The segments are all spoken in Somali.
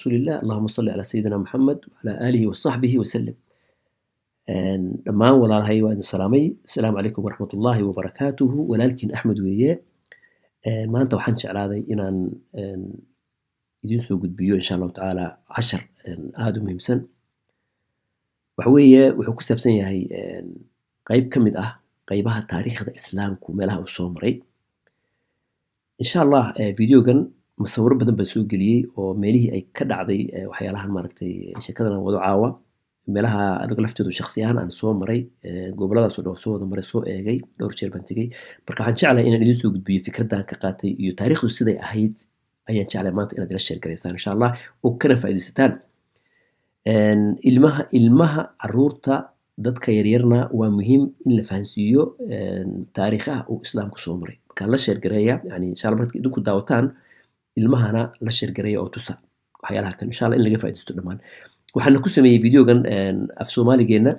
Rasuulillah. Allahuma salli calaa sayidina Muxamed wacalaa aalihi wasaxbihi wasalim. Dhammaan walaalahay waa idin salaamay. Asalaamu calaykum waraxmatullaahi wabarakaatuhu. Walaalkiin Axmed weeye. Maanta waxaan jeclaaday inaan idiin soo gudbiyo, insha Allahu tacaala, cashar aada u muhiimsan. Waxa weeye, wuxuu ku saabsan yahay qeyb ka mid ah qeybaha taariikhda Islaamku meelaha uu soo maray, insha Allah. Videogan masawiro badan baan soo geliyey oo meelihii ay ka dhacday waxyaalahan maaragtay sheekadan aan wado caawa, meelaha aniga lafteedu shakhsi ahaan aan soo maray, goboladaas oo dhan soo wada maray, soo eegay, dhowr jeer baan tegey. Marka waxaan jeclahay inaan idiin soo gudbiyo fikraddan ka qaatay iyo taariikhdu siday ahayd ayaan jeclahay maanta inaad ila share garaysaan, insha Allah, oo kana faa'iidaysataan. Ilmaha caruurta, dadka yaryarna waa muhiim in la fahansiiyo taariikhaha uu Islaamku soo maray. Marka la share gareeya, yani insha Allah marka idinku daawataan, ilmahana la share gareeya oo tusa waxyaalaha kan, insha Allah, in laga faa'iidaysto dhammaan. Waxaana ku sameeyey videogan af Soomaaligeenna.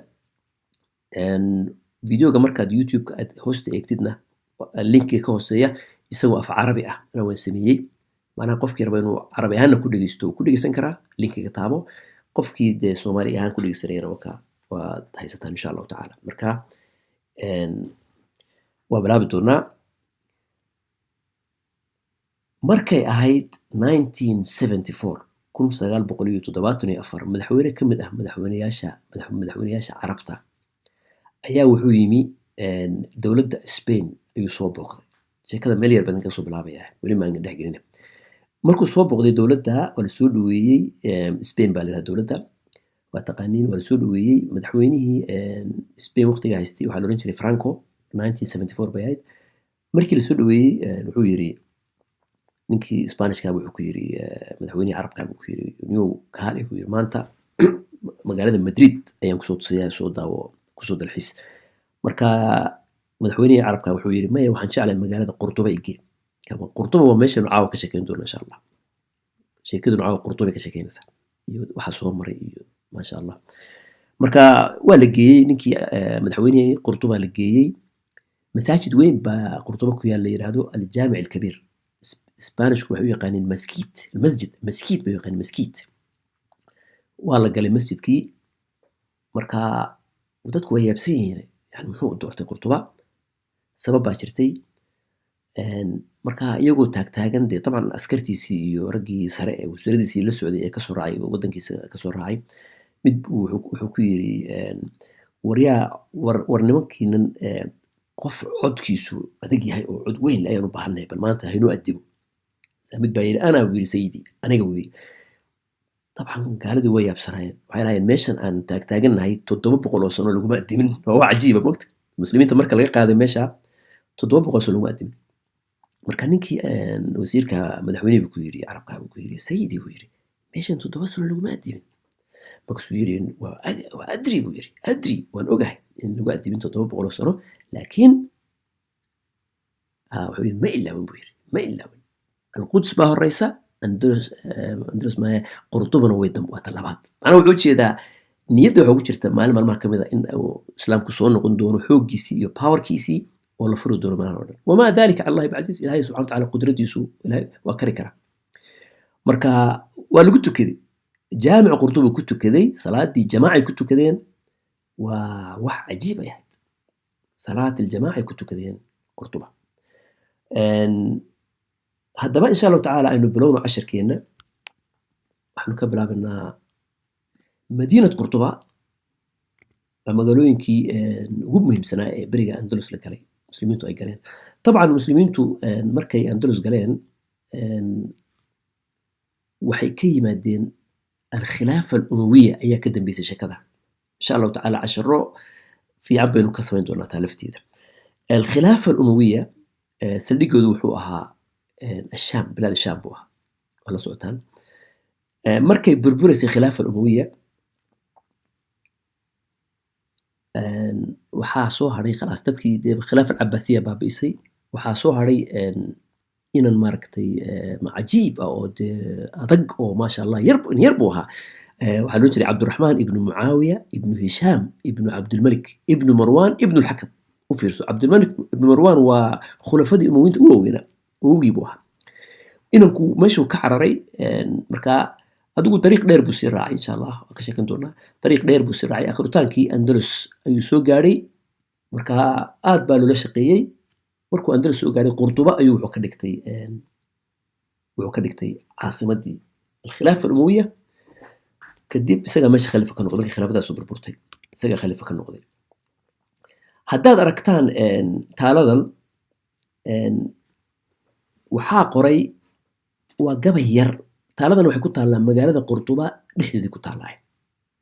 Videoga markaad YouTube-ka aad hoosta eegtidna, linkiga ka hooseeya isagoo af Carabi ah na waan sameeyey. Macnaha qofkii raba inuu Carabi ahaanna ku dhegeysto wuu ku dhegeysan karaa, linkiga taabo. Qofkii dee Soomaali ahaan ku dhegeysanayana waka waad haysataan, insha Allahu tacaala. Marka waa bilaabi doonaa. Markay ahayd 1974, 1974, madaxweyne ka mid ah madaxweyneyaasha Carabta ayaa wuxuu yimi dowladda Spain ayuu soo booqday. Sheekada meel yar badan kasoo bilaabaya, weli maan dhex gelina. Markuu soo booqday dowladda, waa la soo dhaweeyey. Spain baa la yidhaha dowladda, waa taqaaniin. Waa la soo dhaweeyey. Madaxweynihii Spain waqtiga haystay waxaa la odhan jiray Franco. 1974 bay ahayd. Markii la soo dhaweeyey, wuxuu yiri ninkii Spanishka, wuxuu ku yiri madaxweynihii Carabka buu ku yiri, "Niyow, kaale," buu yiri, "maanta magaalada Madrid ayaan kusoo tusayaa, soo daawo, kusoo dalxiis." Marka madaxweynihii Carabka wuxuu yiri, "Maya, waxaan jeclahay magaalada Qurtuba igee." Qurtuba waa meeshanu caawa ka sheekeyn doono, insha Allah. Sheekaduna caawa Qurtubay ka sheekeynaysaa iyo waxa soo maray iyo maasha Allah. Marka waa la geeyey ninkii madaxweynihii, Qurtuba la geeyey. Masaajid weyn baa Qurtuba ku yaal, la yidhaahdo Aljaamic Alkabiir. Spanishku waxay u yaqaaniin maskiit, masjid maskiit bay u yaqaaniin, maskiit. Waa la galay masjidkii. Marka dadku way yaabsan yihiin, yani muxuu u doortay Qurtuba? Sabab baa jirtay. Marka iyagoo taagtaagan dee dabcan askartiisii iyo raggii sare ee wasiiradiisii la socday ee kasoo raacay waddankiisa kasoo raacay, mid buu wuxuu ku yiri, "Waryaa, war nimankiinan, qof codkiisu adag yahay oo cod weyn ayaan u baahannahay, bal maanta haynoo adibo." Mid baa yidhi, "Anaa," buu yidhi, "sayidi, aniga wey." Dabcan gaaladii way yaabsanayeen. Waxay lahaayeen, meeshan aan taagtaagannahay 700 oo sano laguma adimin. Waa wax cajiiba mogta. Muslimiinta marka laga qaaday meesha, 700 sano laguma adimin. Marka ninkii wasiirka madaxweynihi buu ku yidhi, Carabka buu ku yidhi, "Sayidi," buu yidhi, "meeshan 7 sano laguma adimin." Markaasuu yidhi, "Waa adri," buu yidhi, "adri, waan ogahay in lagu adimin 700 oo sano, laakiin," wuxuu yidhi, "ma ilaawin," buu yidhi, "ma ilaawin. Alquds baa horeysa, Andalus, Andalus maahe, Qurdubana way waa ta labaad." Macnaha wuxuu ujeedaa niyadda waxaa ku jirta maalin maalmaha kamid a in uu Islaamku soo noqon doono xooggiisii iyo powerkiisii oo la furi doono meelahan oo dhan. Wamaa dalika cala Allahi bicasiis. Ilaahay subxana watacaala qudradiisu Ilahay waa kari karaa. Marka waa lagu tukaday Jaamic Qurtuba, ku tukaday salaadii, jamaacay ku tukadeen. Waa wax cajiib ay ahayd, salaat aljamaacay ku tukadeen Qurtuba. Haddaba, insha Allahu tacaala, aynu bilowno cashirkeenna. Waxaanu ka bilaabanaa madiinat Qurtuba. Waa magaalooyinkii ugu muhiimsanaa ee beriga Andalus la galay, muslimiintu ay galeen. Dabcan muslimiintu markay Andalus galeen, waxay ka yimaadeen alkhilaafa alumawiya ayaa ka dambeysay sheekada. Insha Allahu tacaala casharo fiican baynu ka samayn doonaa taa lafteeda. Alkhilaafa alumawiya saldhigoodu wuxuu ahaa ashaam, bilaad Shaam buu ahaa, waa la socotaan. Markay burburaysay khilaafa alumawiya, waxaa soo hadhay khalaas dadkii dee khilaafa alcabaasiya baabi'isay. Waxaa soo hadhay inan maaragtay cajiib ah oo dee adag oo maasha Allah, yar yar buu ahaa. Waxaa loo jiray Cabduraxmaan ibnu Mucaawiya ibnu Hishaam ibnu Cabdulmalik ibnu Marwan ibnu Alxakam. U fiirso, Cabdulmalik ibnu Marwan waa khulafadii Umawiinta u waaweynaa, awowgii buu ahaa. Inanku meeshuu ka cararay, markaa Adigu dariiq dheer buu sii raacay, insha Allah waan ka sheekan doonaa. Dariiq dheer buu sii raacay, akhritaankii Andalus ayuu soo gaadhay. Marka aad baa loola shaqeeyey. Markuu Andalus soo gaadhay, Qurduba ayuu wuxuu ka dhigtay caasimadii alkhilaafa alumawiya. Kadib isagaa meesha khaliifa ka noqday. Markii khilaafadaas burburtay, isagaa khaliifa ka noqday. Haddaad aragtaan taaladan, waxaa qoray waa gabay yar. Taaladan waxay ku taallaa magaalada Qurduba dhexdeedii ku taallaa,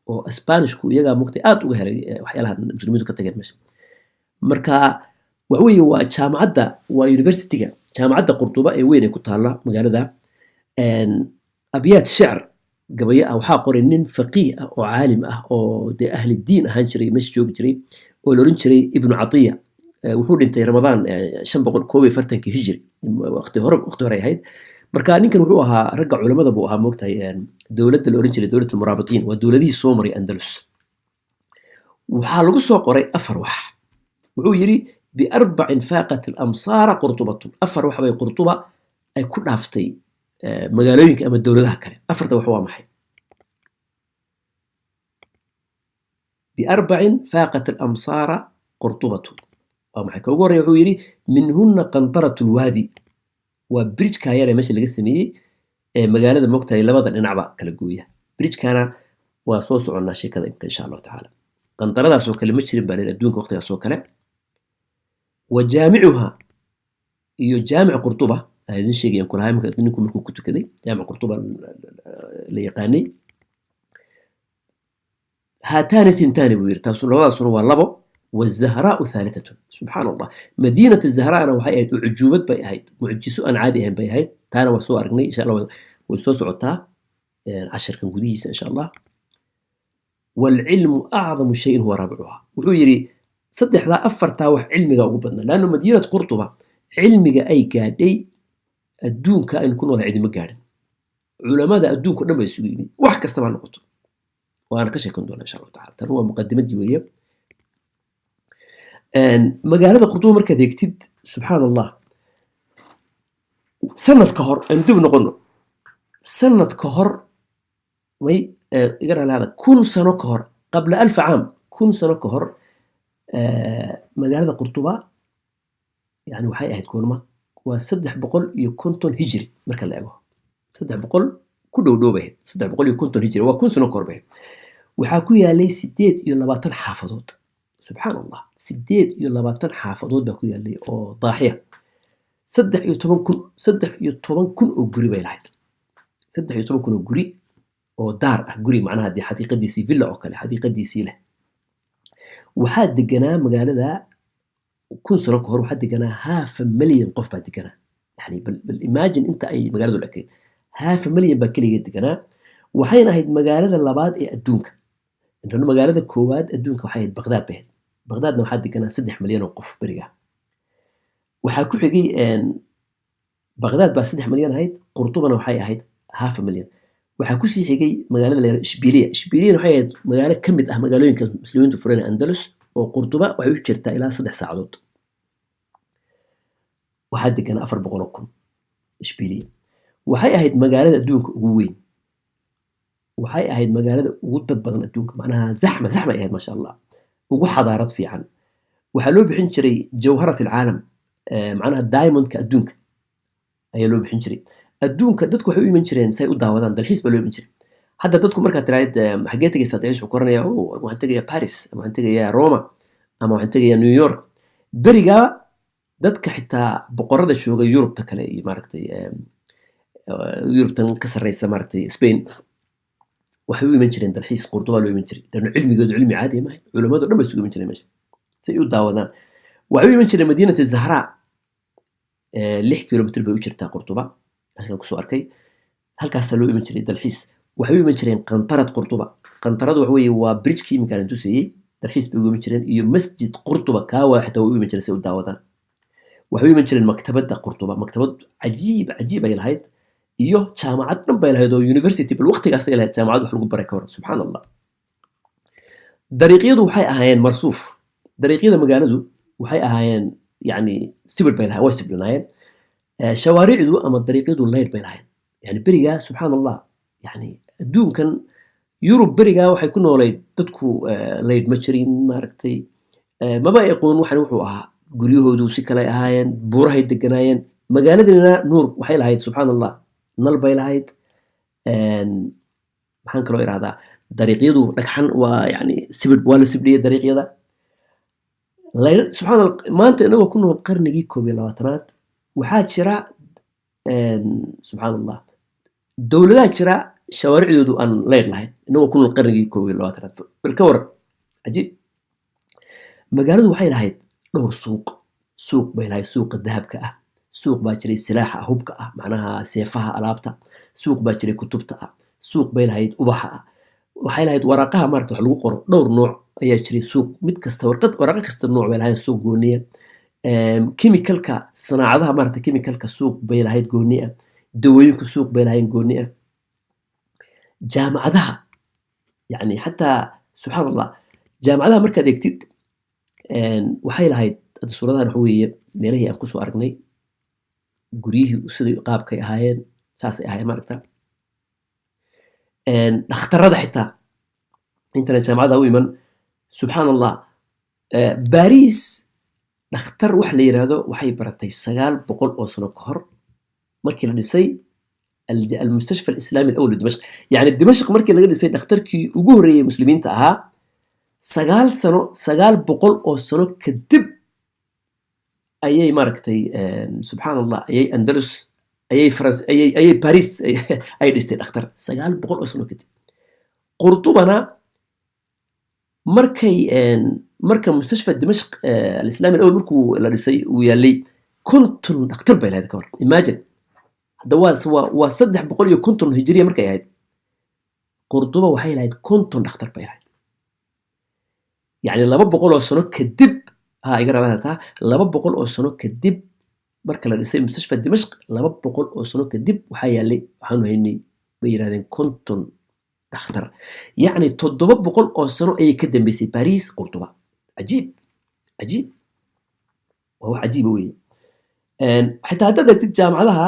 oo Sbanishku iyagaa mugtay aad uga helay waxyaalaha muslimiintu ka tageen meesha. Marka waxa weeye waa jaamacadda, waa universityga, jaamacadda Qurduba ee weyn ee ku taalla magaalada. Abyaad shicr gabayo ah waxaa qoray nin faqiih ah oo caalim ah oo dee ahli diin ahaan jiray, meesha joogi jiray, oo la odhan jiray Ibnu Catiya. Wuxuu dhintay Ramadaan 541-kii hijri, waqti hore, waqti hore ay ahayd. Marka ninkan wuxuu ahaa ragga culamada buu ahaa, moogtahay, dowladda la odhan jiray dowlad almuraabitiin, waa dowladihii soo maray Andalus. Waxaa lagu soo qoray afar wax. Wuxuu yidhi: biarbacin faaqat alamsaara Qurtubatun. Afar wax bay Qurtuba ay ku dhaaftay magaalooyinka ama dowladaha kale. Afarta wax waa maxay? Biarbacin faaqat alamsaara Qurtubatun waa maxay? Ka ugu horreya wuxuu yidhi: minhunna qantaratu lwaadi. Waa bridgeka yar ee meesha laga sameeyey ee magaalada, moogtahay, labada dhinacba kala gooya. Bridgekana waa soo soconnaa sheekada imka, insha Allahu tacaala. Qantaradaas oo kale ma jirin baa leen adduunka waqtigaas oo kale. Wa jaamicuha, iyo Jaamic Qurtuba aan idin sheegayaan kulahaa marka ninku markuu ku tukaday Jaamic Qurtuba la yaqaanay. Haataani thintaani buu yidhi, taasu labadaasuna waa labo. wazahraau thaalithatun. Subxaan Allah, madiinata Zahraana waxay ahayd ucujuubad bay ahayd, mucjiso aan caadi ahayn bay ahayd. Taana waa soo aragnay, insha Allah way soo socotaa cashirkan gudihiisa, insha Allah. waalcilmu acdamu shayin huwa raabicuha. Wuxuu yidhi saddexdaa, afartaa wax cilmiga ugu badnaa, laanno madiinat Qurtuba cilmiga ay gaadhay adduunka aynu ku noolahay cidima gaadhin. Culamada adduunka o dhan ba isugu yimid, wax kastaba ha noqoto. Waana ka sheekan doonaa, insha Allahu tacala. Tan waa muqadimadii weeye. Magaalada Qurtuba markaad eegtid, subxaan Allah, sanad ka hor aynu dib noqono, sanad ka hor may iga ralaada, 1000 sano ka hor, qabla 1000 caam, 1000 sano ka hor, magaalada Qurtuba yani waxay ahayd goorma? Waa 350 hijri marka la eego, 300 ku dhow dhow bay ahayd. 350 hijri waa 1000 sano ka hor bay ahayd. Waxaa ku yaalay 28 xaafadood. Subxaan Allah, 28 xaafadood baa ku yaalay oo daaxiya. 13,000, 13,000 oo guri bay lahayd, 13,000 oo guri oo daar ah, guri macnaha dee xadiiqadiisii, villa oo kale xadiiqadiisii leh. Waxaa deganaa magaalada 1000 sano ka hor, waxaa deganaa half a million qof baa deganaa. Yani bal imagine inta ay magaaladu la ekayd. Half a million baa keligeed deganaa. Waxayna ahayd magaalada labaad ee adduunka. Intana magaalada koowaad adduunka waxay ahayd Baqdaad bay ahayd. Baqdaadna waxaa deganaa 3 milyan oo qof beriga. Waxaa ku xigay Baqdaad baa 3 milyan ahayd, Qurtubana waxay ahayd half a million. Waxaa kusii xigay magaalada la yihahdo Ishbiliya. Ishbiliyana waxay ahayd magaalo ka mid ah magaalooyinka muslimiintu fureen ee Andalus, oo Qurtuba waxay u jirtaa ilaa 3 saacadood. Waxaa deganaa 400,000 Ishbiliya. Waxay ahayd magaalada adduunka ugu weyn, waxay ahayd magaalada ugu dad badan adduunka, macnaha zaxma zaxma ay ahayd, maasha Allah, ugu xadaarad fiican. Waxaa loo bixin jiray jawharat alcaalam, macnaha diamondka adduunka ayaa loo bixin jiray. Adduunka dadku waxay u iman jireen si ay u daawadaan, dalxiis baa loo iman jiray. Hadda dadku markaad tiraahid xaggee tegaysaa dalxiis, wuxuu koranaya: "Oh, waxaan tegayaa Paris ama waxaan tegayaa Roma ama waxaan tegayaa New York." Berigaa dadka xitaa boqorada jooga Yurubta kale iyo maaragtay Yurubtan ka sarreysa, maaragtay Spain, waxay u iman jireen dalxiis. Qurduba loo iman jiray lanno cilmigoodu cilmi caadi maahay. Culamadu dhan bay isugu iman jireen meesha si ay u daawadaan. Waxay u iman jireen Madiinat Zahraa, 6 kilomitr bay u jirtaa Qurtuba, halkan kusoo arkay. Halkaasaa loo iman jiray dalxiis. Waxay u iman jireen qantarad Qurtuba. Qantaradu waxa weeye waa bridgekii iminkaan aan tusayey. Dalxiis bay ugu iman jireen, iyo Masjid Qurtuba kaawa xitaa way u iman jireen si ay u daawadaan. Waxay u iman jireen maktabadda Qurtuba, maktabad cajiib cajiib ay lahayd, iyo jaamacad dhan bay lahayd oo university. Bal waqtigaas ay lahayd jaamacad wax lagu baray, ka waran? Subxaan Allah. Dariiqyadu waxay ahaayeen marsuuf. Dariiqyada magaaladu waxay ahaayeen yani sibir bay lahayen, way sibirnaayeen. Shawaaricdu ama dariiqyadu leyr bay lahayen. Yani berigaa, subxaan Allah, yani Adduunkan Yurub berigaa waxay ku noolayd dadku laydh ma jirin, maaragtay, maba ay aqoon waxan wuxuu ahaa. Guryahoodu si kale ay ahaayeen, buurahay deganaayeen. Magaaladina nuur waxay lahayd, subxaan Allah, nal bay lahayd. Maxaan kaloo irahdaa, dariiqyadu dhagxan waa, yani sibidh waa la sibdhiyey dariiqyada. Subxaan Allah, maanta inagoo ku nool qarnigii 21aad waxaa jira, subxaan Allah, dowladaha jira shawaaricdoodu aan leydh lahayn, inagoo ku nool qarnigii 21aad. Bal ka waran, cajiib. Magaaladu waxay lahayd dhowr suuq. Suuq bay lahayd suuqa dahabka ah, suuq baa jiray silaaxa, hubka ah, macnaha seefaha, alaabta, suuq baa jiray kutubta ah, suuq bay lahayd ubaxa ah, waxay lahayd waraaqaha maarata wax lagu qoro, dhowr nooc ayaa jiray suuq, mid kasta warqad, waraaqo kasta nooc bay lahayd, suuq gooniya. Chemicalka, sanaacadaha maarata chemicalka, suuq bay lahayd gooni ah. Dawooyinku suuq bay lahayd gooni ah. Jaamacadaha, yani xataa, subxaan Allah, jaamacadaha markaad eegtid, waxay lahayd. Hadda suuradahan waxa weeye meelihii aan kusoo aragnay, guryihii siday qaabkay ahaayeen, saasay ahaayeen, maaragta. Dhakhtarada xitaa intana jaamacada u iman, subxaan Allah, Baris dhakhtar wax la yiraahdo waxay baratay 900 oo sano ka hor, markii la dhisay المستشفى الإسلامي الأول لدمشق. يعني dimashq markii laga dhisay dhakhtarkii ugu horreeyey muslimiinta ahaa, 9 sano, 900 oo sano kadib ayay, maaragtay, subxaan Allah, ayay Andalus, ayay France, ayay Paris ay dhistay dhakhtar 900 oo sano kadib. Qurtubana markay marka مستشفى دمشق الإسلامي الأول markuu la dhisay uu yaalay, 50 dhakhtar bay lahayd. Ka hor, imagine hadda, waa 350 hijriya markay ahayd, Qurduba waxay lahayd 50 dhakhtar bay lahayd. Yacni 200 oo sano kadib, ha iga rabataa, 200 oo sano kadib marka la dhisay مستشفى دمشق, 200 oo sano kadib waxaa yaalay, waxaanu haynay bay yidhahdeen 50 dhakhtar. Yacni 700 oo sano ayay ka dambeysay Baris Qurduba. Cajiib, cajiib, waa wax cajiiba weeye. Xitaa haddaad eegtid jaamacadaha,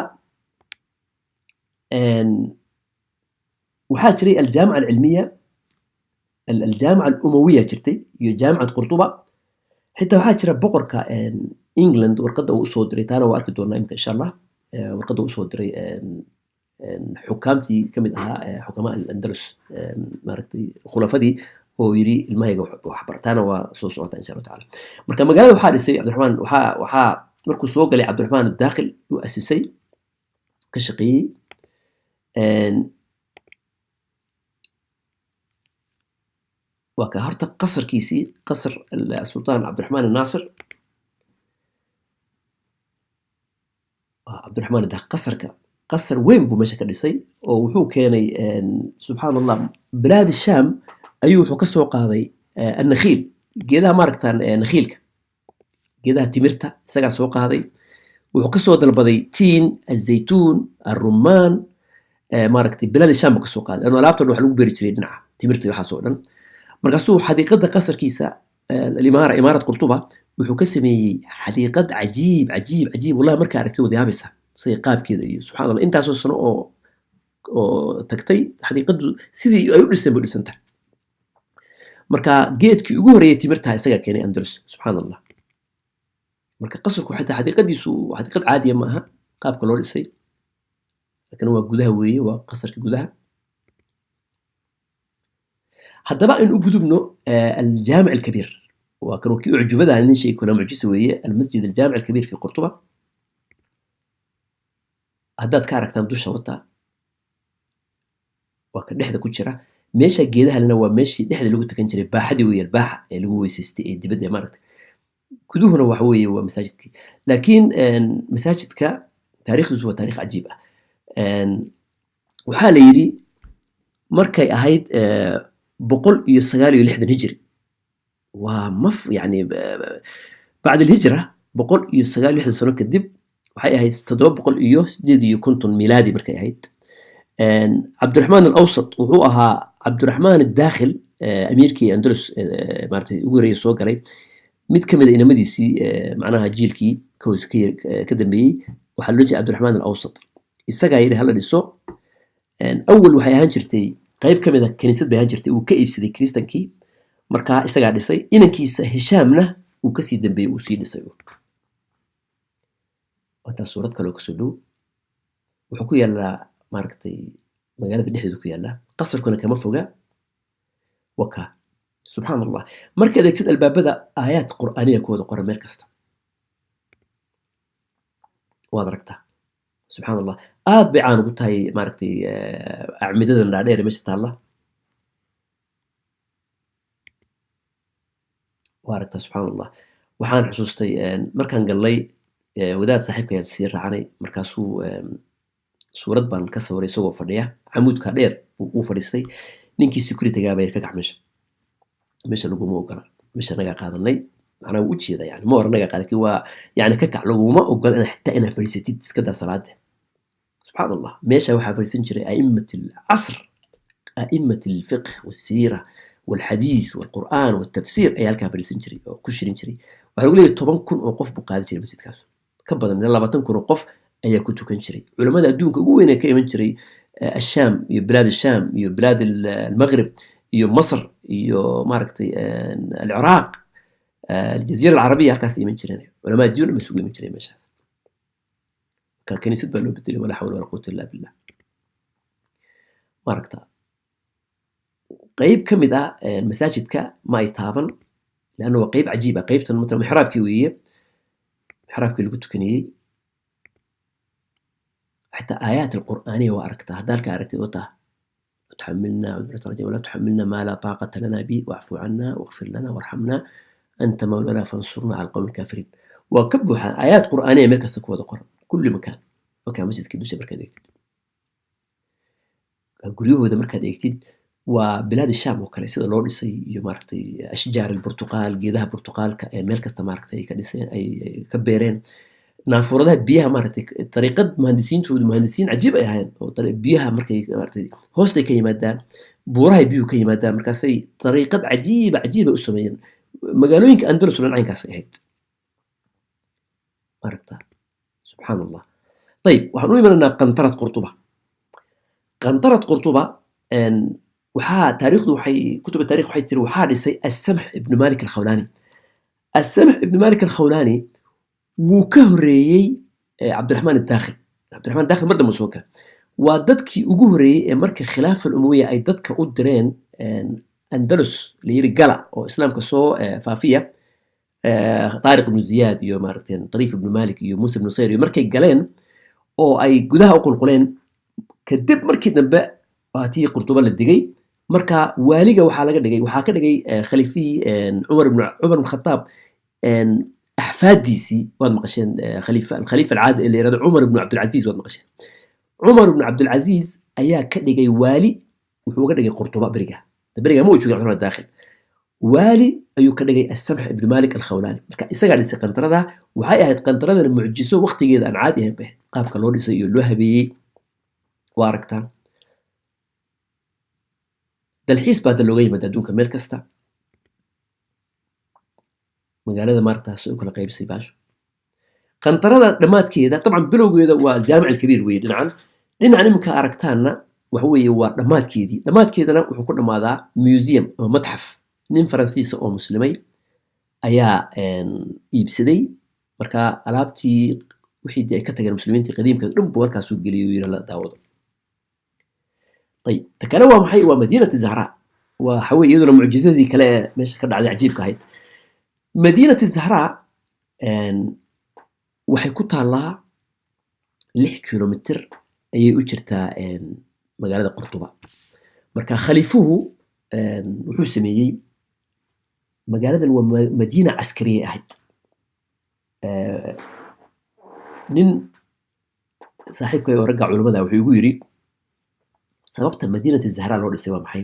waxaa jiray الجامعة العلمية، الجامعة الأموية jirtay iyo jaamicad Qurtuba. Xitaa waxaa jira boqorka England warqadda uu usoo diray, taana waa arki doonaa imika insha Allah. Warqadda uu usoo diray xukaamtii ka mid ahaa xukamaa Al-Andalus, maaragtay, khulafadii, oo yiri ilmahayga wax bara, taana waa soo socota insha Allahu tacaala. Marka magaalada waxaa dhisay Cabdiraxmaan, waxaa markuu soo galay Cabdiraxmaan Dakhil uu asisay, ka shaqeeyey. Waa ka horta qasarkiisii, qasr Sultaan Cabdiraxmaan Naasir, waa Cabdiraxmaan Dakhil. Qasarka qasar weyn buu meesha ka dhisay oo wuxuu keenay, subxaan Allah, bilaad Shaam ayuu wuxuu ka soo qaaday النخيل, geedaha maaragtaan, nakhiilka, geedaha timirta isagaa soo qaaday. Wuxuu kasoo dalbaday tiin, الزيتون، الرمان, maaragtay, bilaad Shaam buu kasoo qaaday, lano alaabtan waxa lagu beeri jiray dhinaca timirta iyo waxaas oo dhan. Markaasuu xadiiqada qasarkiisa, الإمارة, إمارة Qurtuba, wuxuu ka sameeyey xadiiqad cajiib, cajiib, cajiib. Wallahi markaa aragtay wada yaabaysa siday qaabkeeda iyo, subxaan Allah, intaasoo sano oo tagtay xadiiqadu sidii ay u dhiseen bay u dhisan tahay. Marka geedkii ugu horreeyay timirtaha isagaa keenay Andalus, subxaan Allah. Marka qasarku xitaa xadiiqadiisu xadiiqad caadiya ma aha qaabka loo dhisay. Laakiin waa gudaha weeye, waa qasarka gudaha. Haddaba aynu u gudubno الجامع الكبير. Waa kan kii ucjubada nin sheegi kula mucjisa weeye, المسجد الجامع الكبير في قرطبة. Haddaad ka aragtaan dusha wata, waa ka dhexda ku jira. Meesha geedaha lena waa meeshii dhexda lagu tukan jiray, baaxadii weeye, baaxa ee lagu weysaystay ee dibadda ee maaragtay. Guduhuna waxa weeye waa masaajidkii. Laakiin masaajidka taariikhdiisu waa taariikh cajiib ah. Waxaa la yidhi markay ahayd 169 hijri, waa maf yani بعد الهجرة 169 sano kadib, waxay ahayd 758 milaadi markay ahayd, Cabdiraxmaan Alawsat wuxuu ahaa Cabdiraxmaan Adaakhil, amiirkii Andalus, maaragtay, ugu horreeyay soo galay, mid ka mid a inamadiisii, macnaha jiilkii ka hoos ka dambeeyey, waxaa loo jeeda Cabdiraxmaan Alawsat. Isagaa yidhi hala dhiso. Awal waxay ahaan jirtay qayb ka mid a kaniisad bay ahaan jirtay, uu ka iibsaday kiristankii, markaa isagaa dhisay. Inankiisa Hishaamna uu kasii dambeeyey, uu sii dhisay. Wataa suurad kale oo kasoo dhow. Wuxuu ku yaalaa, maaragtay, magaalada dhexdeedu ku yaallaa, qasarkuna kama foga. Waka, subxaan Allah, markaad eegtid albaabada, aayaad qur'aaniya ku wada qoran meel kasta waad aragtaa. Subxaan Allah, aad bay caan ugu tahay, maaragtay, acmidadan dhaadheer ee meesha taalla waa aragtaa. Subxaan Allah, waxaan xusuustay markaan gallay, wadaad saaxiibka ayaan sii raacanay. Markaasuu suurad baan ka sawiray isagoo fadhiya camuudka dheer uu fadhiistay. Ninkii security-gaa baa yiri, "Ka kac meesha, meesha laguma ogola, meesha nagaa qaadanay." Macnaa wuu ujeeda, yani ma oran nagaa qaadan, laakiin waa yani ka kac, laguma ogola ina xitaa inaad fadhiisatid, iska daa salaada. Subxaan Allah, meesha waxaa fadhiisan jiray a'imat alcasr, a'imat alfiqh walsiira walxadiis walqur'aan waltafsiir ayaa halkaa fadhiisan jiray oo ku shirin jiray. Waxaa lagu leeyahay 10,000 oo qof buu qaadan jiray masjidkaas, ka badan ilaa 20,000 oo qof ayaa ku tukan jiray. Culamada adduunka ugu weyn ee ka iman jiray ashaam iyo bilaad ashaam iyo bilaad almaghrib iyo Masr iyo, maaragtay, alciraaq, aljaziira alcarabiya, halkaas iman jireen. Culamaa adduun dhan isugu iman jiray meeshaas. Ka kaniisad baa loo bedelay. Walaa xawla walaa quwata illa billah. Maaragta, qayb ka mid ah masaajidka ma ay taaban, leanna waa qayb cajiib ah. Qaybtan matala mixraabkii weeye, mixraabkii lagu tukanayey. Xataa aayaat alqur'aaniya waa aragtaa. Hadda halkaa aragtid, wataa تحملنا ولا تحملنا ما لا طاقة لنا به واعف عنا واغفر لنا وارحمنا أنت مولانا فانصرنا على القوم الكافرين. Waa ka buuxaan aayaad qur'aaniya meel kasta ku wada qoran, kulli makaan. Markaa masjidka dusha markaad eegtid, guryahooda markaad eegtid, waa bilaad shaam oo kale sida loo dhisay iyo, maaragtay, ashjaar alburtuqaal, geedaha burtuqaalka ee meel kasta, maaragtay, ay ka dhiseen, ay ka beereen, naafuuradaha biyaha, maaragtay, dariiqad muhandisiintoodu muhandisiin cajiib ay ahayn oo biyaha markay, maaragtay, hoostay ka yimaadaan, buurahay biyuhu ka yimaadaan, markaasay dariiqad cajiiba cajiiba u sameeyeen. Magaalooyinka Andalus oo dhan caynkaasay ahayd, maaragta. Subxaan Allah. Ayib, waxaan u imanaynaa qantarad Qurtuba. Qantarad Qurtuba waxaa taariikhdu waxay kutuba taarikh waxay tiri waxaa dhisay Assamx Ibnu Malik Alkhawlani. Assamx Ibnu Malik Alkhawlani wuu ka horeeyey Cabdiraxmaan Adaakhil. Cabdiraxmaan Daakhil mar dambe soo kale. Waa dadkii ugu horeeyey ee marka khilaafa alumawiya ay dadka u direen Andalus, la yiri gala oo islaamka soo faafiya, Taariq Ibnu Ziyaad iyo, maaragtay, Tariif Ibnu Malik iyo Muusa Ibnu Nusayr iyo markay galeen oo ay gudaha u qulquleen kadib, markii dambe waa tii Qurtuba la digay. Marka waaliga waxaa laga dhigay, waxaa ka dhigay khaliifihii Cumar ibn Khataab axfaadiisii. Waad maqasheen khaliifa alkhaliifa alcaadil ee la yirahdo Cumar ibnu Cabdilcaziz, waad maqasheen. Cumar ibnu Cabdilcaziz ayaa ka dhigay waali, wuxuu uga dhigay Qurtuba. Beriga beriga ma uu joogin Cumar daakhil, waali ayuu ka dhigay Asamx Ibnu Malik Alkhawlani. Marka isagaa dhisay qantarada. Waxay ahayd qantaradan mucjiso waqtigeeda aan caadi ahayn bay ahayd, qaabka loo dhisay iyo loo habeeyey waa aragtaa. Dalxiis baa hadda looga yimaada adduunka meel kasta. Magaalada maaragtaas u kala qaybisay baasho. Qantarada dhammaadkeeda, dabcan bilowgeeda waa Aljaamic Alkabiir weeye dhinacan. Dhinacan iminka aragtaanna waxa weeye waa dhammaadkeedii. Dhammaadkeedana wuxuu ku dhammaadaa museum ama matxaf. Nin Faransiisa oo muslimay ayaa iibsaday. Marka alaabtii wixii dee ay ka tageen muslimiintii qadiimka dhan buu halkaasuu geliyay oo yidhi la daawado. Ayib, ta kale waa maxay? Waa Madiinati Zahra. Waxa weye iyaduna mucjizadii kale ee meesha ka dhacday cajiibka ahayd. Madiinati Zahra waxay ku taallaa 6 kilomitir ayay u jirtaa magaalada Qurtuba. Marka khaliifuhu wuxuu sameeyey, magaaladan waa madiina caskariya ahayd. Nin saaxiibkay oo ragga culimmada wuxuu igu yidhi, sababta Madiinati Zahra loo dhisay waa maxay?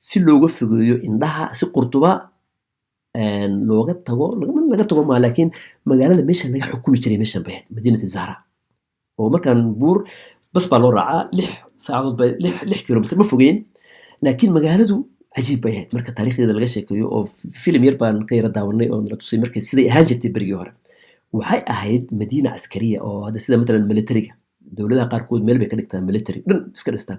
Si looga fogeeyo indhaha, si Qurtuba looga tago, laga tago maa, laakiin magaalada meesha laga xukumi jiray meeshan bay ahayd, Madiinati Zahra. Oo markaan buur bas baa loo raacaa, 6 saacadood bay, 6 kilomitir ma fogeen, laakiin magaaladu cajiib bay ahayd marka taariikhdeeda laga sheekeeyo. Oo filim yar baan ka yara daawanay oo nala tusay markay siday ahaan jirtay berigii hore. Waxay ahayd madiina caskariya oo hadda sida matalan militariga, dowladaha qaarkood meel bay ka dhigtaan, military dhan iska dhistaan.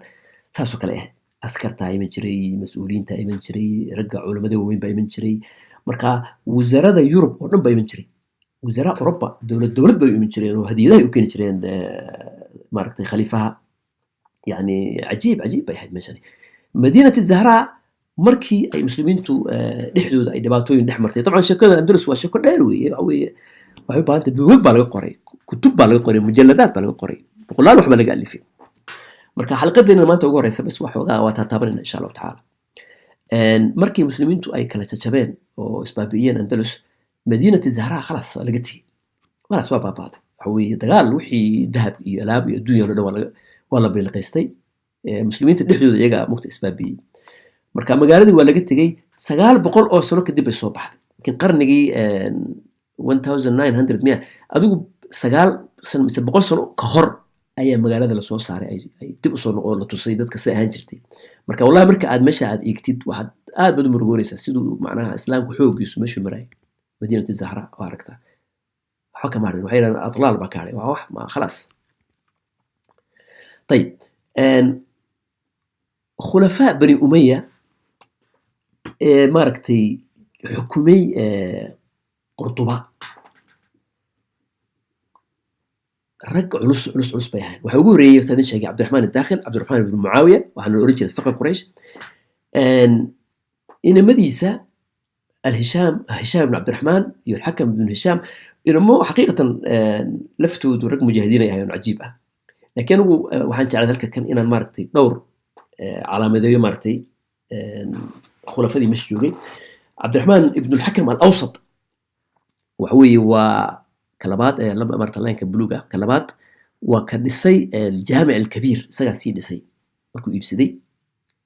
Saasoo kale ahayd. Askartaa iman jiray, mas-uuliyiintaa iman jiray, ragga culamada waaweyn baa iman jiray. Marka wasaarada Yurub oo dhan baa iman jiray, wasaaraha Oroba dowlad dowlad bay u iman jireen oo hadiyadahay u keeni jireen, maaragtay, khaliifaha. Yani cajiib, cajiib bay ahayd meeshani, Madiinat Zahraa. Markii ay muslimiintu dhexdooda ay dhibaatooyin dhex martay, dabcan sheekada Andalus waa sheeko dheer weeye. Waxa weeye waxay u baahan tahay, buugag baa laga qoray, kutub baa laga qoray, mujalladaad baa laga qoray, boqolaal wax baa laga alifay. Marka xalqadeena maanta ugu horeysa bas waxoogaa waa taataabanayna, insha Allahu tacaala. Markii muslimiintu ay kala jajabeen oo isbaabi'iyeen Andalus, Madiinati Zahraa khalaas waa laga tegey, khalaas waa baabaaday. Waxa weeye dagaal, wixii dahab iyo alaab iyo adduunya oo dhan waa la biliqaystay. Muslimiinta dhexdooda iyagaa mugta isbaabi'iyey. Marka magaaladii waa laga tegey. 900 oo sano kadib bay soo baxday, laakiin qarnigii 1900 miya, adigu 9 sano mise 100 sano ka hor ayaa magaalada lasoo saaray, ay dib usoo noqo, la tusay dadka si ahaan jirtay. Marka wallahi marka aad meesha aad eegtid, waxaad aad baad u murugoonaysaa siduu macnaha islaamku xooggiisu meeshuu marayay. Madiinati Zahra waa aragtaa, waxba kama harin. Waxay yidhahdaan atlaal baa ka hadhay, waa wax ma khalaas. Ayib, khulafaa Bani Umaya ee maaragtay xukumay Qurtuba, rag culus culus culus bay ahayn. Waxaa ugu horreeyey, saan idin sheegay, Cabdiraxmaan Adaakhil, Cabdiraxmaan ibnu Mucaawiya, waxaana la oran jiray Saqar Quraysh. Inamadiisa Alhishaam, Hishaam ibn Cabdiraxmaan iyo Alxakam ibn Hishaam, inamo xaqiiqatan laftoodu rag mujaahidiin ay ahaayeen oo cajiib ah. Laakiin anigu waxaan jeclay halka kan inaan maaragtay dhowr calaamadeeyo, maaragtay, khulafadii meesha joogay. Cabdiraxmaan ibn Alxakam Alawsat waxa weeye waa ka labaad ee maarata line-ka buluug ah. Ka labaad waa ka dhisay Aljaamic Alkabiir, isagaa sii dhisay markuu iibsaday,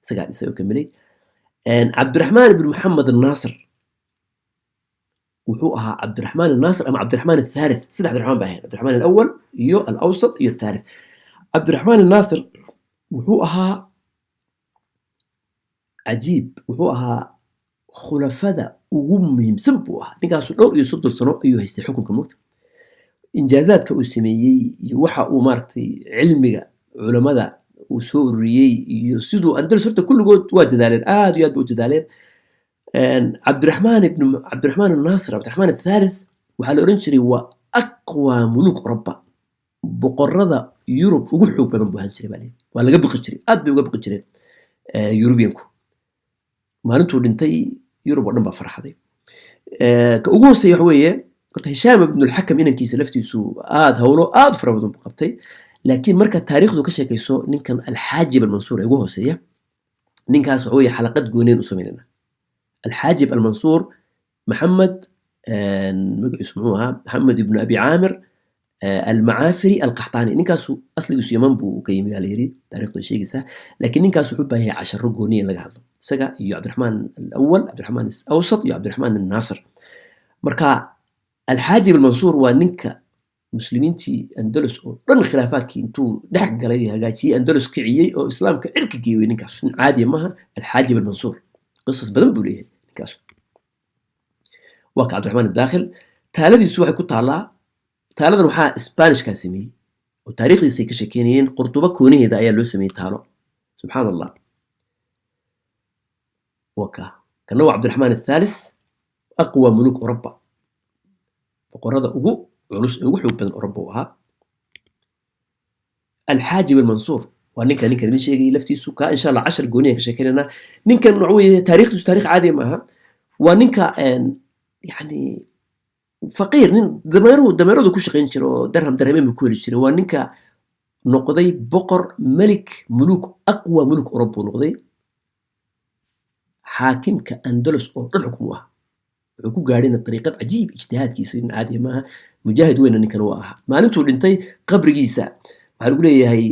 isagaa dhisay oo kamilay. Cabdiraxmaan ibn Maxamed Annaasir wuxuu ahaa Cabdiraxmaan Annaasir ama Cabdiraxmaan Athalith. Saddex Cabdiraxmaan baa ahayn: Cabdiraxmaan Alawal iyo Alawsat iyo Athalith. Cabdiraxmaan Annaasir wuxuu ahaa cajiib, wuxuu ahaa khulafada ugu muhiimsan buu ahaa ninkaasu. Dhowr iyo 30 sano ayuu haystay xukunka. Mugta injaazaadka uu sameeyey iyo waxa uu maaragtay cilmiga culamada uu soo ururiyey iyo siduu Andalus, horta kulligood waa dadaaleen, aad iyo aad ba u dadaaleen. Cabdiraxmaan ibn Cabdiraxmaan Annaasir, Cabdiraxmaan Athalith, waxaa la oran jiray waa aqwa muluuk Oroba, boqorada Yurub ugu xoog badan buu ahaan jiray baa layidhi. Waa laga biqi jiray, aad bay uga biqi jireen Yurubiyanku. Maalintuu dhintay Yurub oo dhan baa farxaday. Ka ugu hooseeya waxa weeye horta Hishaam ibnulxakam, inankiisa laftiisu aad howlo aad u fara badan buu qabtay. Laakiin marka taariikhdu ka sheekayso, ninkan Alxaajib Almansuur ee ugu hooseeya, ninkaas waxa weeye xalaqad gooneen u samaynayna. Alxaajib Almansuur Maxamed, magaciisu muxuu ahaa? Maxamed ibnu Abi Caamir Almacaafiri Alqaxtaani. Ninkaasu asligiisu Yaman buu ka yimi baa la yidhi, taariikhdu ay sheegaysaa. Laakiin ninkaas wuxuu u baahan yahay casharo gooniya in laga hadlo, isaga iyo Cabdiraxmaan Alawal, Cabdiraxmaan Awsat iyo Cabdiraxmaan Annaasir. Marka Alxaajib Almansuur waa ninka muslimiintii Andalus oo dhan khilaafaadkii intuu dhex galay hagaajiyey, Andalus kiciyey oo islaamka cirka geeyey. Ninkaas nin caadiya maaha. Alxaajib Almansuur qisas badan buu leeyahay ninkaas. Waa ka Cabdiraxmaan Adaakhil. Taaladiisu waxay ku taallaa, taaladan waxaa Sbaanishkaa sameeyey oo taariikhdiisa ay ka sheekeynayeen. Qurduba koonaheeda ayaa loo sameeyey taalo, subxaan Allah. Waa ka kana waa Cabdiraxmaan Athalith, aqwa muluuk Oroba, boqorada ugu culus ee ugu xoog badan Oroba uu ahaa. Alxaajib Almansuur waa ninkan idin sheegayay laftiisu. Ka insha Allah cashar gooniyan ka sheekeynaynaa. Ninkan waxa weeye taariikhdiisu taarikh caadi maaha. Waa ninka yani faqiir, nin dameeruhu dameeradu ku shaqayn jira oo darham darhameen buu ku heli jiray. Waa ninka noqday boqor, melik muluk, aqwa muluk Orob buu noqday. Xaakimka Andalus oo dhan xukmu ah wuxuu ku gaadhayna dariiqad cajiib, ijtihaadkiisa nin caadiya maaha. Mujaahid weyna ninkan waa ahaa. Maalintuu dhintay qabrigiisa waxaa lagu leeyahay,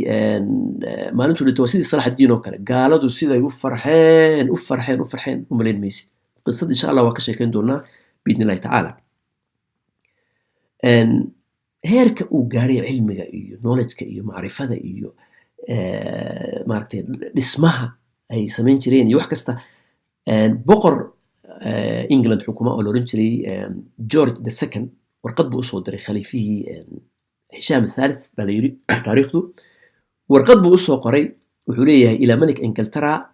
maalintuu dhintay waa sidii Salax Addiin oo kale, gaaladu siday u farxeen, u farxeen, u farxeen, u malayn maysid. Qisad insha Allah waa ka sheekeyn doonaa biidni Illahi tacaala. Heerka uu gaaray cilmiga iyo knowledge-ka iyo macrifada iyo maaragtay dhismaha ay samayn jireen iyo wax kasta, boqor England xukuma oo la oran jiray George the Second warqad buu usoo diray khaliifihii Hishaam Athalith baa la yidhi taariikhdu. Warqad buu usoo qoray. Wuxuu leeyahay إلى ملك إنجلترا.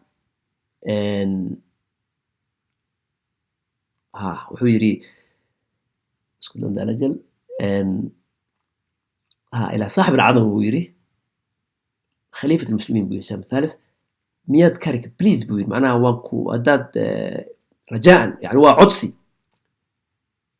Ha, wuxuu yidhi اسكتلندا الأجل ha إلى صاحب العظمة buu yidhi، خليفة المسلمين buu yidhi، هشام الثالث، miyaad kari, please buu yidhi, macnaha waan ku haddaad رجاء, yani waa codsi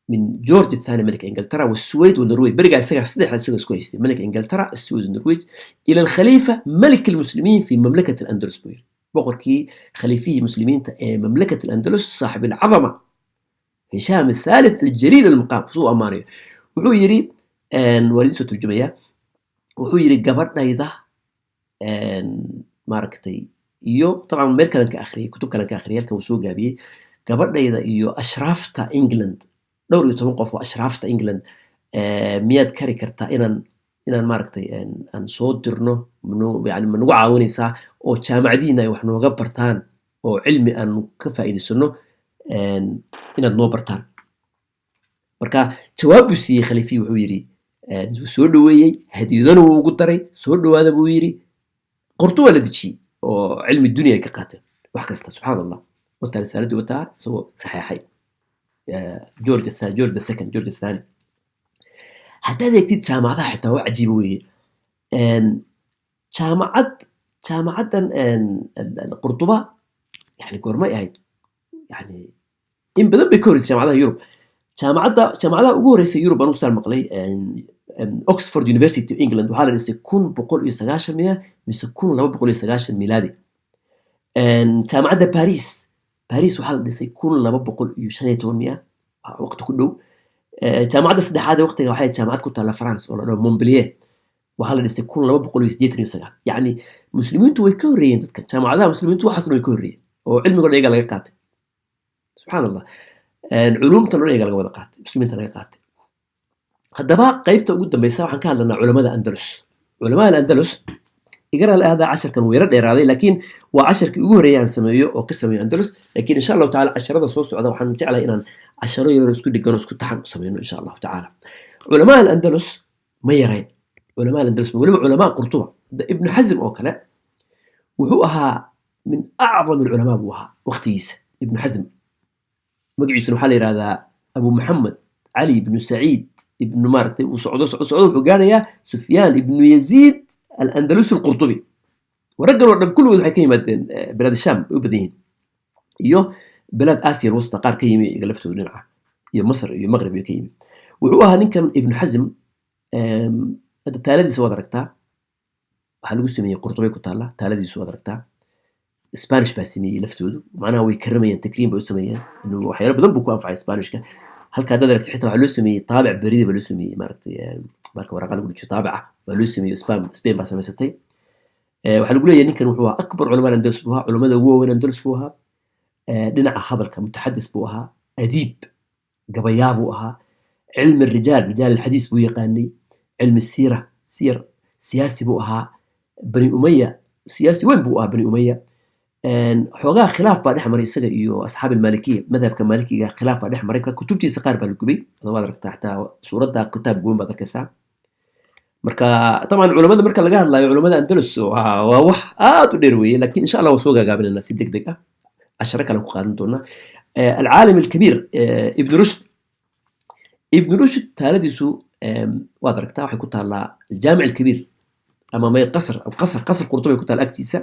من جورج الثاني ملك انجلترا والسويد والنرويج. برجع isaga saddexda isaga isku haystay، ملك انجلترا، السويد والنرويج، الى الخليفه ملك المسلمين في مملكه الاندلس buu yidhi، boqorkii khaliifihii muslimiinta ee مملكة الأندلس، صاحب العظمة هشام الثالث الجليل المقام. Suu ammaanayo. Wuxuu yidhi, waa idin soo turjumaya, wuxuu yidhi gabadhayda maaragtay iyo طبعا meel kalan ka akhriyay, kutub kalan ka akhriyay, halkan wuu soo gaabiyey, gabadhayda iyo ashraafta England, dhowr iyo toban qof oo ashraafta England, miyaad kari kartaa inaan maaragtay aan soo dirno, yani ma nagu caawinaysaa oo jaamacadihiina ay wax nooga bartaan oo cilmi aan ka faa'iidaysano inaad noo bartaan? Marka jawaab buu siiyey khaliifihii. Wuxuu yidhi, wuu soo dhoweeyey, hadiyadana wuu ugu daray, soo dhowaada buu yidhi. Qorto waa la dejiyey oo cilmi dunya ay ka qaateen wax kasta. Subxaan Allah, wataa risaaladii, wataa isagoo saxeexay George George the Second, George الثاني. Haddaad eegtid jaamacadaha xitaa waa cajiiba weeye. Jaamacaddan Qurtuba yani goormay ahayd? Yani in badan bay ka horreysay jaamacadaha Yurub. Jaamacadaha ugu horreysay Yurub anuu saan maqlay, Oxford University of England, waxaa la dhisay 1190 miya mise 1290 milaadi. Jaamacadda Paris waxaa la dhisay 1215 miya, waqti ku dhow. Jaamacadda saddexaad ee waqtiga waxay jaamacad ku taalla France oo la dhaho Montpellier, waxaa la dhisay 1289. Yacni muslimiintu way ka horreeyeen dadkan. Jaamacadaha muslimiintu waxaasna way ka horreeyeen oo cilmigo dhan iyaga laga qaatay. Subxaan Allah, culuumtan dhan iyaga laga wada qaatay, muslimiinta laga qaatay. Haddaba qaybta ugu dambeysa waxaan ka hadlanaa culamada Andalus. Culamada Andalus, igara la ahdaa, casharkan wuu yaro dheeraaday, laakiin waa casharkii ugu horreeyay aan sameeyo oo ka sameeyo Andalus. Laakiin insha Allahu tacala casharada soo socda waxaan jeclahay inaan casharo yaro isku dhegan oo isku taxan u sameyno insha Allahu tacaala. Culamaa Alandalus ma yarayn. Culamaa Alandalus, weliba culamaa Qurtuba. Ibnu Xasm oo kale wuxuu ahaa من أعظم العلماء buu ahaa waqtigiisa. Ibnu Xasm magaciisuna waxaa la yihahdaa Abu Maxamed Cali ibnu Saciid ibnu, maaragtay, uu socdo socdo socdo, wuxuu gaarayaa Sufyaan ibnu Yaziid Alandalusi Alqurtubi. Raggan oo dhan kulligood waxay ka yimaadeen بلاد الشام bay u badan yihiin iyo بلاد آسيا الوسطى, qaar ka yimi iyaga laftoodu dhinaca iyo Masr iyo Maqrib iyo ka yimi. Wuxuu ahaa ninkan Ibnu Xasm, hadda taaladiisa waad aragtaa, waxaa lagu sameeyey Qurtubay ku taalla taaladiisu, waad aragtaa. Spanish baa sameeyey laftoodu, macnaha way karamayeen, takriim bay u sameeyeen, inuu waxyaalo badan buu ku anfacay Spanishka. Halka haddaad aragto xitaa waxaa loo sameeyey taabic berida baa loo sameeyey, maaragtay, marka waraqa lagu dhajiyo taabica baa loo sameeyey, Spain baa samaysatay. Waxaa lagu leeyahay ninkan wuxuu ahaa أكبر علماء الأندلس buu ahaa, culamada ugu waaweyn Andalus buu ahaa. Dhinaca hadalka متحدث buu ahaa, أديب, gabayaa buu ahaa, علم الرجال, رجال الحديث buu yaqaanay, علم السيرة, siyar, siyaasi buu ahaa. Bani Umaya siyaasi weyn buu ahaa. Bani Umaya xoogaa khilaaf baa dhex maray isaga iyo أصحاب المالكية, madhabka maalikiga khilaaf baa dhex maray. Kutubtiisa qaar baa la gubay, waad aragtaa, xataa suuradda kitaab guban baad arkaysaa. Marka طبعا culamada marka laga hadlayo culamada Andalus waa wax aad u dheer weeye, lakin insha Allah waa soo gaagaabinayna si deg deg ah, casharo kale ku qaadan doonaa. العالم الكبير Ibn Rushd. Ibn Rushd taaladiisu waad aragtaa, waxay ku taallaa الجامع الكبير ama may qasr qasr qasr Qurtubay ku taal agtiisa.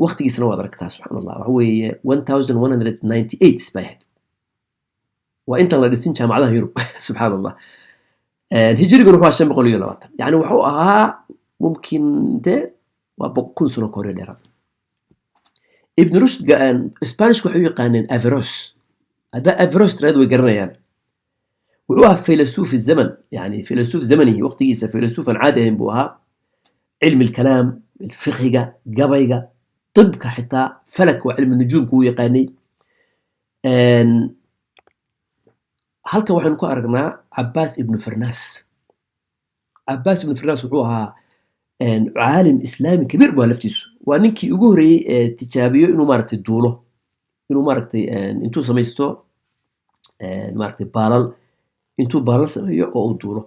Waqtigiisana waad aragtaa. Subxaan Allah, waxa weeye 1198 bay ahayd, waa intaan la dhisin jaamacadaha Yurub. Subxaan Allah, hijriguna wuxuu ahaa 520, yani wuxuu ahaa mumkin dee waa 1000 sano ka hore dheeraad. Ibn Rushd Spanishku waxay u yaqaaneen Averroes. Haddaa Averroes tiraad way garanayaan. Wuxuu ahaa فيلسوف الزمن, yani فيلسوف زمنه, waqtigiisa فيلسوف aan caadi ahayn buu ahaa. cilmi alkalaam, fiqhiga, gabayga, طibka, xitaa falak waa cilmi nujuumka uu yaqaanay. Halkan waxaynu ku aragnaa Cabaas Ibnu Farnaas. Cabaas Ibnu Farnaas wuxuu ahaa عالم إسلامي كبير buu ahaa laftiisu. Waa ninkii ugu horreeyey ee tijaabiyo inuu maaragtay duulo, inuu maaragtay intuu samaysto maaragtay baalal, intuu baalal sameeyo oo uu duulo.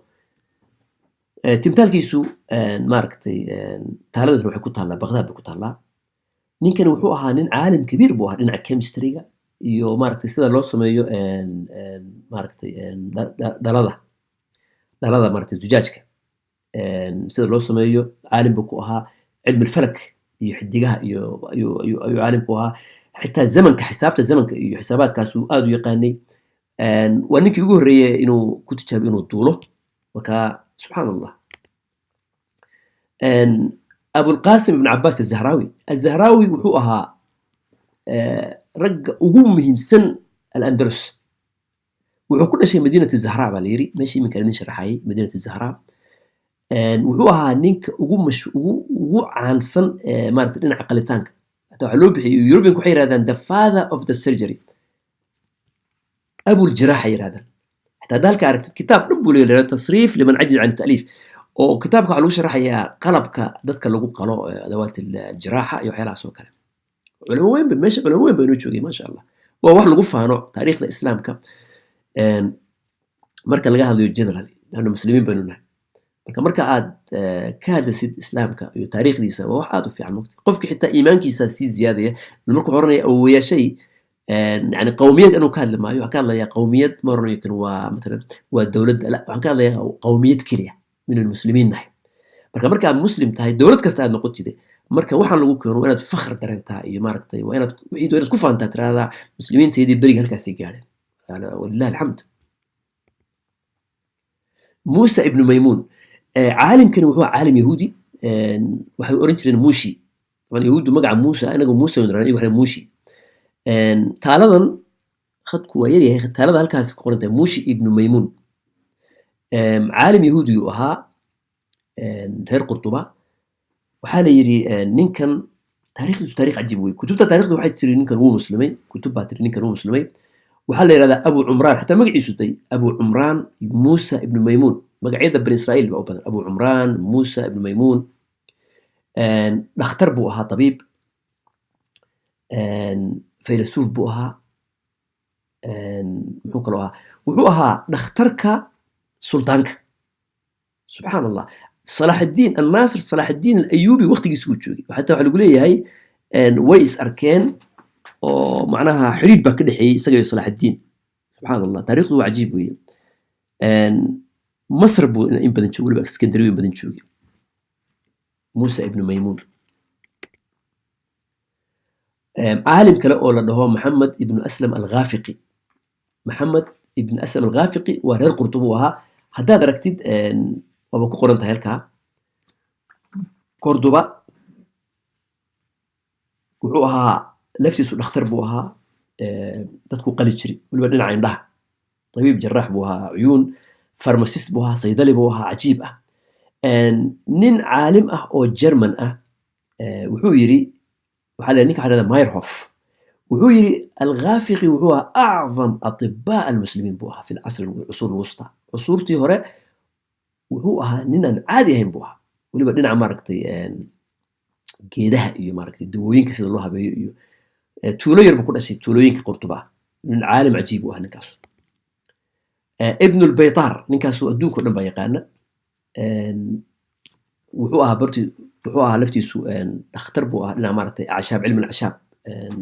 Timtaalkiisu maaragtay taaladiisna waxay ku taallaa Baqdaad bay ku taallaa. Ninkani wuxuu ahaa nin caalim kabiir buu ahaa dhinaca chemistryga iyo maaragtay sida loo sameeyo maaragtay dhalada, dhalada maaragtay zujaajka sida loo sameeyo caalim buu ku ahaa. Cilmi alfalak iyo xidigaha iyo ayuu caalim ku ahaa. Xitaa zamanka, xisaabta zamanka iyo xisaabaadkaasuu aad u yaqaanay. Waa ninkii ugu horreeyay inuu ku tijaabiyo inuu duulo. Marka subxaan Allah. Abulqasim ibn Cabaas Azahraawi, Azahraawi wuxuu ahaa ragga ugu muhiimsan Alandalus. Wuxuu ku dhashay Madiinat Zahra baa la yiri, meeshii iminka idin sharaxayay, Madiinat Zahra. Wuxuu ahaa ninka ugu caansan maaragtay dhinaca qalitaanka. Hataa waxaa loo bixiyay, Europeanku waxay yirahdaan "the father of the surgery", abuljiraaxa yirahdaan. Xataa hadda halka aragtid kitaab dhan buu leeyahay, Tasriif liman cajiz can ta'liif, oo kitaabka waxaa lagu sharaxayaa qalabka dadka lagu qalo, adawaat aljiraaxa iyo waxyaalahaas oo kale. Culamo weyn ba meesha, culamo weyn ba inoo joogay, maasha Allah. Waa wax lagu faano taariikhda Islaamka marka laga hadlayo generally, lanna Muslimiin baynu nahay. Marka aad ka hadlaysid Islaamka iyo taariikhdiisa, waa wax aad u fiican mogta. Qofka xitaa iimaankiisa sii ziyaadaya markuu oranaya awowayaashay. Yani qowmiyad inuu ka hadli maayo, waxaan ka hadlayaa qowmiyad ma oranayo, kan waa matalan waa dowladda, la, waxaan ka hadlayaa qowmiyad keliya inaynu Muslimiin nahay. Marka aad Muslim tahay, dowlad kasta aad noqotide, marka waxaan lagu keeno waa inaad fakhr dareentaa iyo maaragtay waa inaad wixii waa inaad ku faantaa, tiraahdaa Muslimiintaydii beriga halkaasay gaadheen. Yani, walillahi alxamd. Muusa ibnu Maymuun, caalimkani wuxuu ahaa caalim Yahuudi. Waxay oran jireen Muushi. Taban Yahuuddu magaca Muusa, inagu Muusa waynu nirahnaa, iyagu waxay Muushi. Taaladan khadku waa yaryahay, taalada halkaas ku qoran tahay Muushi ibnu Maymuun. Caalim Yahuudi uu ahaa, reer Qurtuba. Waxaa la yidhi ninkan taariikhdiisu taariikh cajiib wey. Kutubta taariikhdu waxay tiri ninkan wuu muslimay, kutub baa tiri ninkan wuu muslimay. Waxaa la yidhahdaa Abu Cumraan, xataa magaciisu tay Abu Cumraan Muusa ibnu Maymuun. Magacyada Bani Israa'iil baa u badan, Abu Cumraan Muusa ibnu Maymuun. Dhakhtar buu ahaa, tabiib, faylasuuf buu ahaa. Muxuu kaloo ahaa? Wuxuu ahaa dhakhtarka sultaanka, subxaan Allah, Salaaxaddiin Annaasir, Salaaxaddiin Alayubi waqtigiisa uu joogay. Xataa waxaa lagu leeyahay way is arkeen oo macnaha xidhiidh baa ka dhexeeyey isaga iyo Salaaxaddiin. Subxaan Allah, taariikhdu waa cajiib weeye. Masr buu in badan joogay, weliba Iskandariya in badan joogay, Muusa ibnu Maymuun. Caalim kale oo la dhaho Maxamed ibnu Aslam Alghaafiqi, Maxamed ibn Aslam Alghaafiqi waa reer Qurtub uu ahaa. Haddaad aragtid waaba ku qoran tahay halkaa Cordoba. Wuxuu ahaa laftiisu dhakhtar buu ahaa, dadku qali jiray, weliba dhinaca indhaha, tabiib jaraax buu ahaa, cuyuun, pharmacist buu ahaa, saydali buu ahaa, cajiib ah. Nin caalim ah oo German ah wuxuu yidhi, waxaa la ninka waxaa la Meyerhof, wuxuu yidhi Alghaafiqi wuxuu ahaa acdam atibaa almuslimiin buu ahaa fi lcasr cusuur alwusta. Cusuurtii hore wuxuu ahaa nin aan caadi ahayn buu ahaa, weliba dhinaca maaragtay geedaha iyo maaragtay dawooyinka sida loo habeeyo iyo tuulo yar buu ku dhashay, tuulooyinka Qurtuba ah. Nin caalim cajiib u ah ninkaas. Ibn Lbaytar, ninkaasu adduunka o dhan baa yaqaana. Wuxuu ahaa barti, wuxuu ahaa laftiisu dhakhtar buu ahaa, dhinaca maaragtay acshaab, cilmi alacashaab,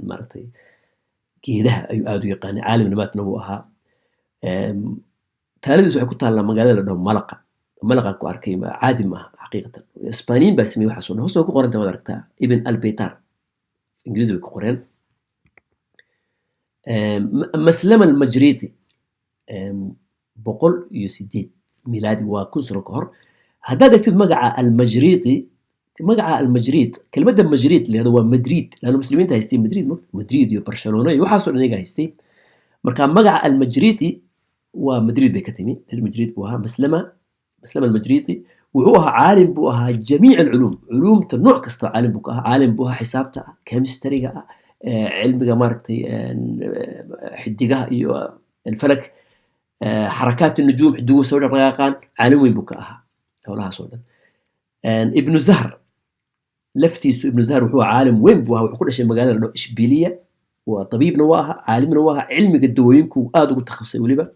maaragtay geedaha ayuu aad u yaqaanay, caalim nabaatna buu ahaa. Taaladiisu waxay ku taallaa magaalada la dhaho Malaqa. Malaqaan ku arkay, caadi maaha xaqiiqatan. Isbaaniyiin baa sameeyey waxaas oo dhan. Hoos way ku qoranta, waad aragtaa, Ibn Albaytar, Ingiriisi bay ku qoreen. Maslama Almajriti, 108 milaadi, waa 1000 sano ka hor. Haddaad egtid magaca Almajriti, magaca Almajrid, kelmadda Majrid la yihahdo waa Madrid, laanna Muslimiinta haystay Madrid mogta, Madrid iyo Barcelona iyo waxaasoo dhan iyaga haystay. Marka magaca Almajriti waa Madrid bay ka timi, reer Madrid buu ahaa. Maslama, Maslama Almajriti wuxuu ahaa caalim buu ahaa, jamiic alculuum, culuumta nooc kasta caalim buu ka ahaa. Caalim buu ahaa xisaabta ah, chemistryga ah, cilmiga maaragtay xidigaha iyo alfalak, xarakaat nujuum, xidiguhu soo dhaqaaqaan, caalim weyn buu ka ahaa howlahaas oo dhan. Ibnu Zahr laftiisu, Ibnu Zahr wuxuu ahaa caalim weyn buu ahaa. Wuxuu ku dhashay magaalada la dhaho Ishbiliya. Waa tabiibna waa ahaa, caalimna waa ahaa, cilmiga dawooyinku aad ugu takhasusay weliba.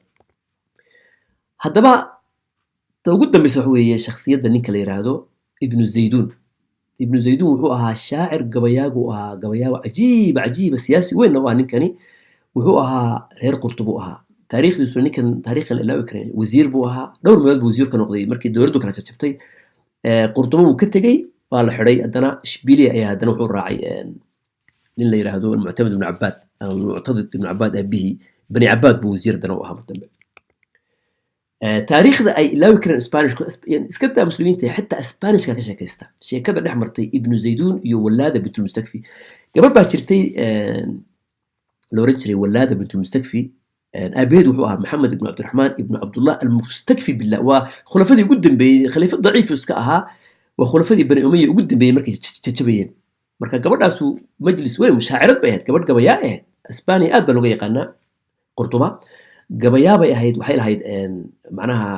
Haddaba Ta ugu dambeysa waxa weeye shakhsiyadda ninka la yiraahdo Ibnu Zaydun. Ibnu Zaydun wuxuu ahaa shaacir, gabayaagu ahaa, gabayaago cajiiba cajiiba, siyaasi weynna u ahaa. Ninkani wuxuu ahaa reer Qurtubuu ahaa. Taariikhdiisu ninkan taariikhkan ilaawi karin. Wasiir buu ahaa, dhowr meelood buu wasiir ka noqday. Markii dowladdu kala jabjabtay, Qurtuba wuu ka tegey, waa la xidhay. Haddana Ishbiliya ayaa haddana wuxuu raacay nin la yiraahdo Muctamid ibnu Cabaad ama Muctadid ibnu Cabaad aabihii. Bani Cabaad buu wasiir haddana u ahaa mar dambe. Taariikhda ay ilaawi kareen Spanishku, iska daa muslimiinta, xitaa Spanishka ka sheekaysta sheekada dhex martay Ibnu Zaydun iyo Walaada Bintulmustakfi. Gabadh baa jirtay la oran jiray Walaada Bintulmustakfi. Aabaheed wuxuu ahaa Maxamed ibnu Cabdiraxmaan ibnu Cabdullah Almustakfi Billah. Waa khulafadii ugu dambeeyey, khaliifad daciif iska ahaa. Waa khulafadii Bani Umaya ugu dambeeyey markay jajabayeen. Marka gabadhaasu majlis weyn, shaacirad bay ahayd, gabadh gabayaa ahayd. Isbaaniya aad baa looga yaqaanaa, Qurtuba. Gabayaa bay ahayd. Waxay lahayd macnaha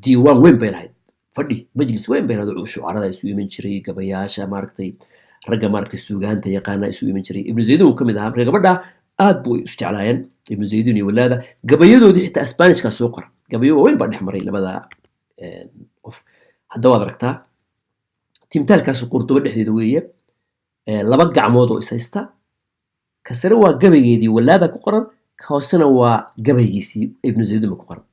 diiwaan weyn bay lahayd, fadhi majlis weyn bay lahayd oo shucarada isu iman jiray, gabayaasha maaragtay, ragga maaragtay suugaanta yaqaana isu iman jiray. Ibnu Zaydun uu ka mid ahaa. Marka gabadha aad buu isu jeclaayeen Ibnu Zaydun iyo Walaada. Gabayadoodii xitaa Spanishkaa soo qora. Gabayo waaweyn baa dhex maray labada qof. Hadda waad aragtaa timtaalkaas Qurtuba dhexdeeda weeye. Laba gacmood oo is haysta, ka sare waa gabaygeedii Walaada ku qoran, ka hoosena waa gabaygiisii Ibnu Zaydun ba ku qoran.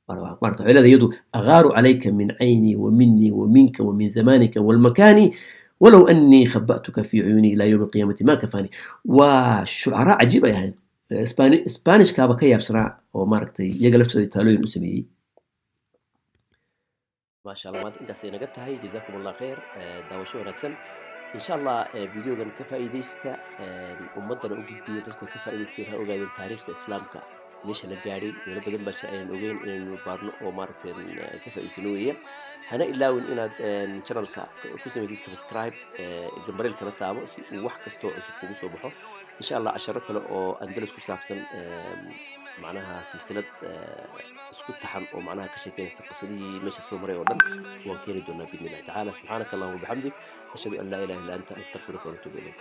Maarata waxay leedahay iyadu: "أغار عليك من عيني ومني ومنك ومن زمانك والمكان، ولو أني خبأتك في عيوني إلى يوم القيامة ما كفاني." Waa shucaraa cajiib ay ahayn. Spanishkaaba ka yaabsanaa oo maaragtay iyaga laftooda taalooyin u sameeyey. Maasha Allah, maanta intaasay naga tahay. Jazakum Allah khayr, daawasho wanaagsan insha Allah. Videogan ka faa'iidaysta, ummaddana u gudbiya, dadku ka faa'iidaysteen, ha ogaadeen taariikhda islaamka meesha la gaadhay. Meelo badan baa jira aynan ogeyn, inaynu baarno oo maaragtay ka faa'iidaysano weeye. Hana ilaawin inaad channelka ku samaysid subscribe, gambaleelkana taabo si uu wax kastoo cusub kugu soo baxo insha Allah. Casharo kale oo Andalus ku saabsan, macnaha silsilad isku taxan oo macnaha ka sheekeynaysa qisadihii meesha soo maray oo dhan waan keeni doonaa biidni Illahi tacaala. سبحانك اللهم وبحمدك، أشهد أن لا إله إلا أنت، أستغفرك وأتوب إليك.